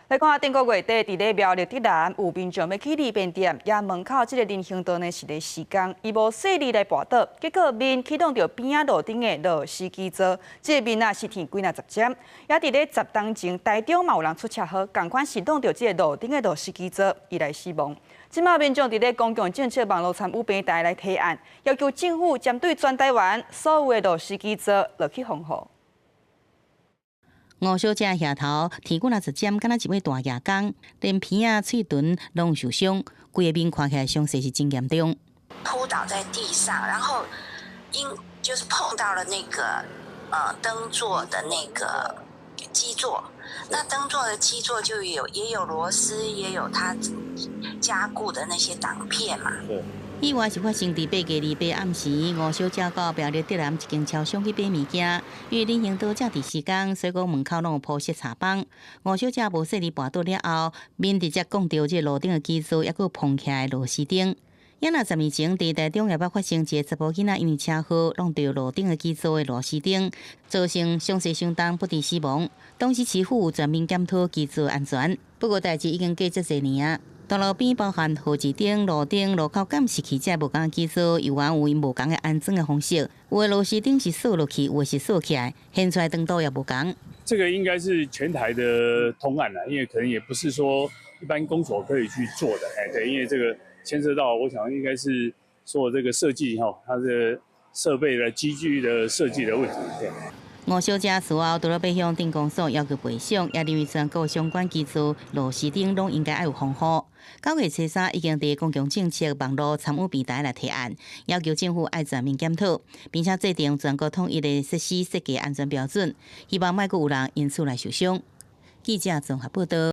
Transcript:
來看頂個月底，佇咧苗栗竹南有民眾欲去利便店，也門口這個人行道呢是咧施工，伊無細膩來跋倒，結果面去挵著邊仔路頂的螺絲支座，這個面啊是天幾若十針。也佇咧10冬前，台中嘛有人出車禍，仝款是挵著這個路頂的螺絲支座，伊來死亡。這馬民眾佇咧公共政策網路參與平台來提案，要求政府針對全台灣所有的螺絲支座落去防護。吳小姐額頭天幾若十針，敢若一位大蜈蚣，連鼻仔、喙唇攏受傷，規個面看起來傷勢是真嚴重。撲倒在地上，然後因就是碰到了那個燈座的那個基座，那燈座的基座就有也有螺絲，也有它加固的那些擋片嘛。意外是發生佇8月28暗時，吳小姐到苗栗竹南一間超商去買物件，因為人行道正佇施工，所以講門口攏有鋪設柴枋。吳小姐無細膩跋倒了後，面直接摃著這個路頂的基座，抑閣碰起來螺絲釘。也若10年前，佇台中也捌發生一個查埔囡仔因為車禍挵著路頂的基座的螺絲釘，造成傷勢相當不治死亡。當時市府有全面檢討基座安全，不過代誌已經過這濟年啊。道路邊包含號誌燈、路燈、路口監視器，這無仝基座，猶原有𪜶無仝的安裝的方式。有的螺絲釘是鎖落去，有的是鎖起來，顯出來長度也無仝。這個應該是全台的通案啦，因為可能也不是說一般公所可以去做的。哎，對，因為這個牽涉到，我想應該是說這個設計哈，它的設備的機具的設計的問題。對。吳小姐事後除了欲向鎮公所要求賠償，也認為全國相關基座螺絲釘攏應該愛有防護。9月初3已經佇公共政策網路參與平台來提案，要求政府愛全面檢討，並且制定全國統一的設施設計安全標準，希望莫閣有人因此來受傷。記者綜合報道。